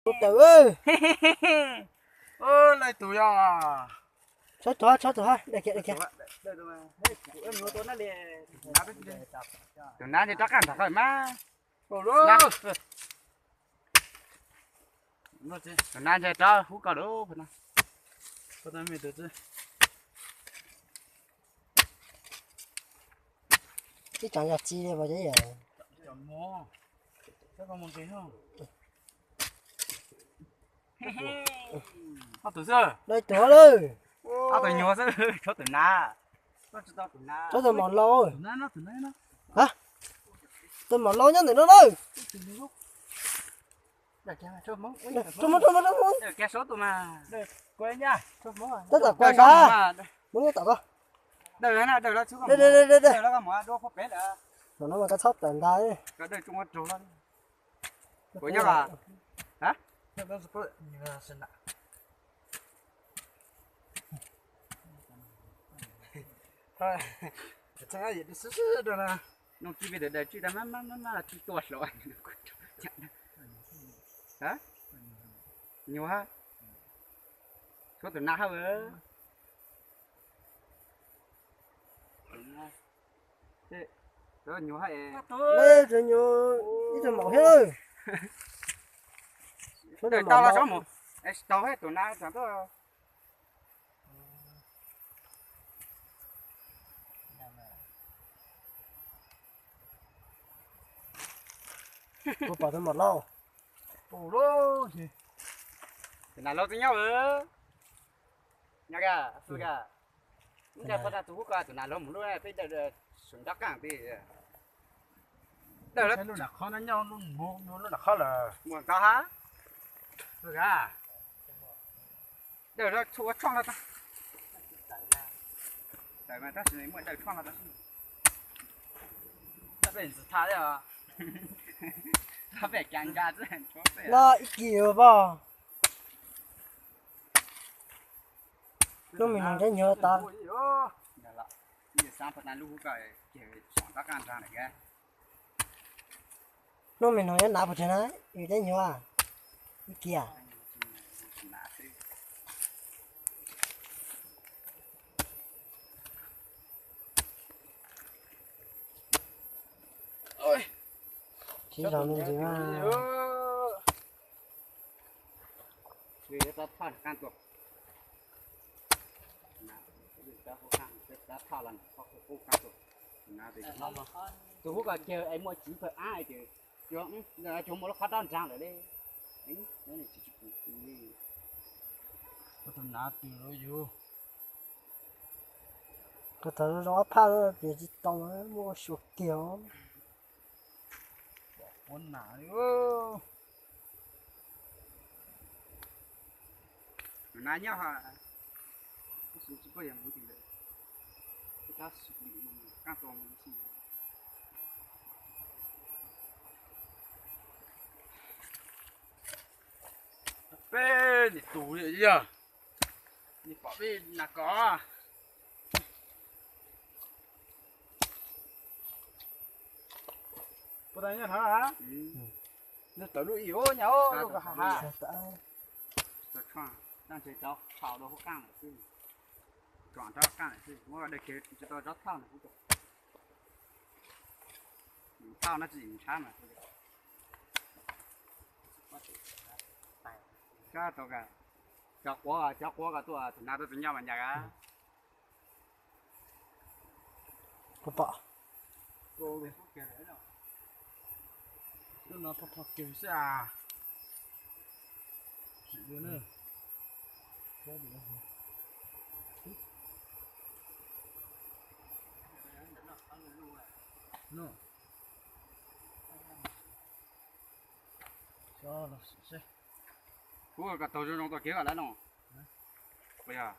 Tus tawm. Tus yog. Tsob tus, tsob tus, dai kiag, dai kiag. Tus nab ntshe rov qab nrog koj mas. Tus nab ntshe rov hub koj lawm. Ib tsam yog tsi li mas. Ob tug xwb. Dai tuag lawm. Ob tug nyuag xwb, tshuav tus nab. Tshuav tus maum laus. Tus maum laus nyob ntawm no lawm. Tab tom kuaj ntag. Hmoob nyob tom koj. Daws, daws, daws. Tom no mas koj txhob tawm ntag. Noo tsis peb daws daws tsis tau mas mas mas tsis tua hlo. Nyuag, tshuav tus nab hab. Nyuag, ib tug maum thiab. Tau los sov mus, tsis tau tus nab tseem tuaj. Kuv pom tus maum laus. Tus nas laus twb nyob. Nyob ka, xu ka. Ntshai pog tas tus hub ko tus nas laus mus lub peb daws sum nrob qeej tib. Daws lub nam qhob no nyob lub nam qhob lawm. Mus ntxov hab. Daws lub txhua tshooj no tag. Tawm mas tab sis muaj daws tshooj no tag. Tab peb ntxim tha thiab os. Tab peb cas ntsa xwb. Los ib kis pog. Hnub me noog cov nyuag tas. Hnub me noog yuav hnav pes tsawg na, yus cov nyuag ib kiag. Tsis zoo me ntsis mas. Tus hub ko cawg es muaj txiv pawg ab es ces, cua muaj lub qhov rab nrag lawm li. Tus nav twg los yug. Ko thaum zoo ob phaj lawm ces tsis tau, muaj ua suav kiag. Ua nam li. Tus nav nyob ha, tsis paub yog mus twg lawm. Qab tua mus si. Peb niam tus yog, niam pom peb nas kos. Puas tau nyob no? Nyob tawm lub ib ua nyab lub ko ha ha. Tau ntshe cov phau rau hauv qaj lawm xwb. Tsom rau qaj lawm xwb, muab daws kiag tsis tau tsob thauj no kuv. Thauj no tsis tshab mas. Cov quav, cov quav ko tuaj tus nav tuaj tus nyob mas nyag a. Pom. Lub no pho pho kiag xwb as. Tsis ua na. Kuv kom taug zoo zoo tau kev kom lawv no. Puas yog?